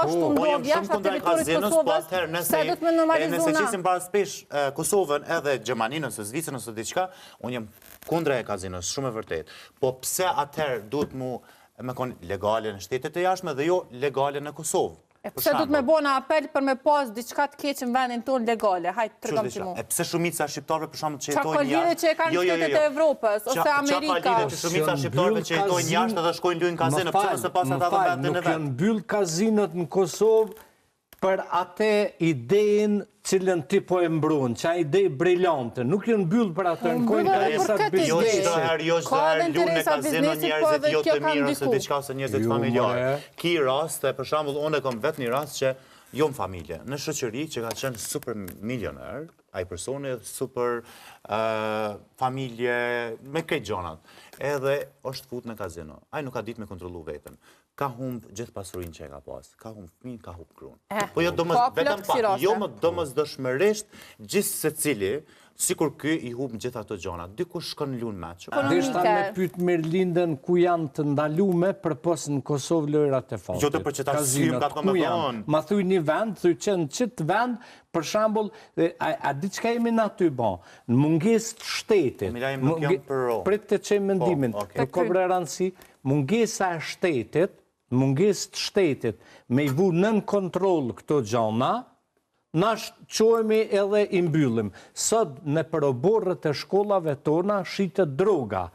është tu Po, jam ndodh shumë jashtë kundra territorit kazinës, po Kosovës, atëherë nëse pse do të me e normalizu nëse na? qesim baraspeshë Kosovën edhe Gjermaninë ose Zvicrën ose diçka, unë jam kundra e kazinës, shumë e vërtetë. Po pse atëherë duhet mu me kon legale në shtetet e jashtme dhe jo legale në Kosovë? E Për pse duhet me shembull. bo në apel për me pas diçka të keqe në vendin tonë legale? Hajt, Qysh tregom diçka? ti mu. E pse shumica e shqiptarëve për shembull që Qa ka jetojnë lidhje jashtë? që e kanë Jo, jo, jo, shtetet jo. e Evropës ose Qa ka Amerika? lidhje që shumica e shqiptarëve që jetojnë jashtë edhe shkojnë luajnë kazino, pse mos e pas ata dhe vendin e Nuk vet? janë mbyll kazinot në Kosovë për atë idenë cilën ti po e mbron, qa ide brillante, nuk janë mbyll për atë, në kojnë mbyll edhe për interesat këtë ide. Jo çdo biznesit. herë, jo çdo Ka edhe herë luajnë në interesa kazino biznesit, po njerëzit edhe jo kjo të ka mirë ose ndiku. diçka ose njerëzit Jo, familjar. more. Ki raste, për shembull, unë e kam vetë një rast që jo në familje, në shoqëri që ka qenë super milioner, ai personi super familje me krejt gjonat. Edhe është fut në kazino. Ai nuk ka ditë me kontrollu veten. Ka humb gjithë pasurinë që e ka pas. Ka humb fëmijën, ka humb gruan. Po jo domos ka plot vetëm kësi pak, raste. jo më domosdoshmërisht gjithë secili, sikur ky i humb gjithë ato gjona. Dikush shkon lun meç. Deshta me pyet Mirlindën ku janë të ndalume përpos në Kosovë lojrat e fatit. Jo të për që ta Kazinot, symë ka të me ku janë? thonë. Ma thuj një vend, thuj që në qitë vend, për shembull, a di çka jemi na aty bë? Në mungesë të shtetit. Milajm, nuk jam pro. Prit të qej mendimin. Po, okay. Nuk ka bre rëndësi, mungesa e shtetit, mungesë të shtetit, me i vu nën kontroll këto gjana, na çohemi edhe i mbyllim. Sot në përoborët e shkollave tona shitet droga.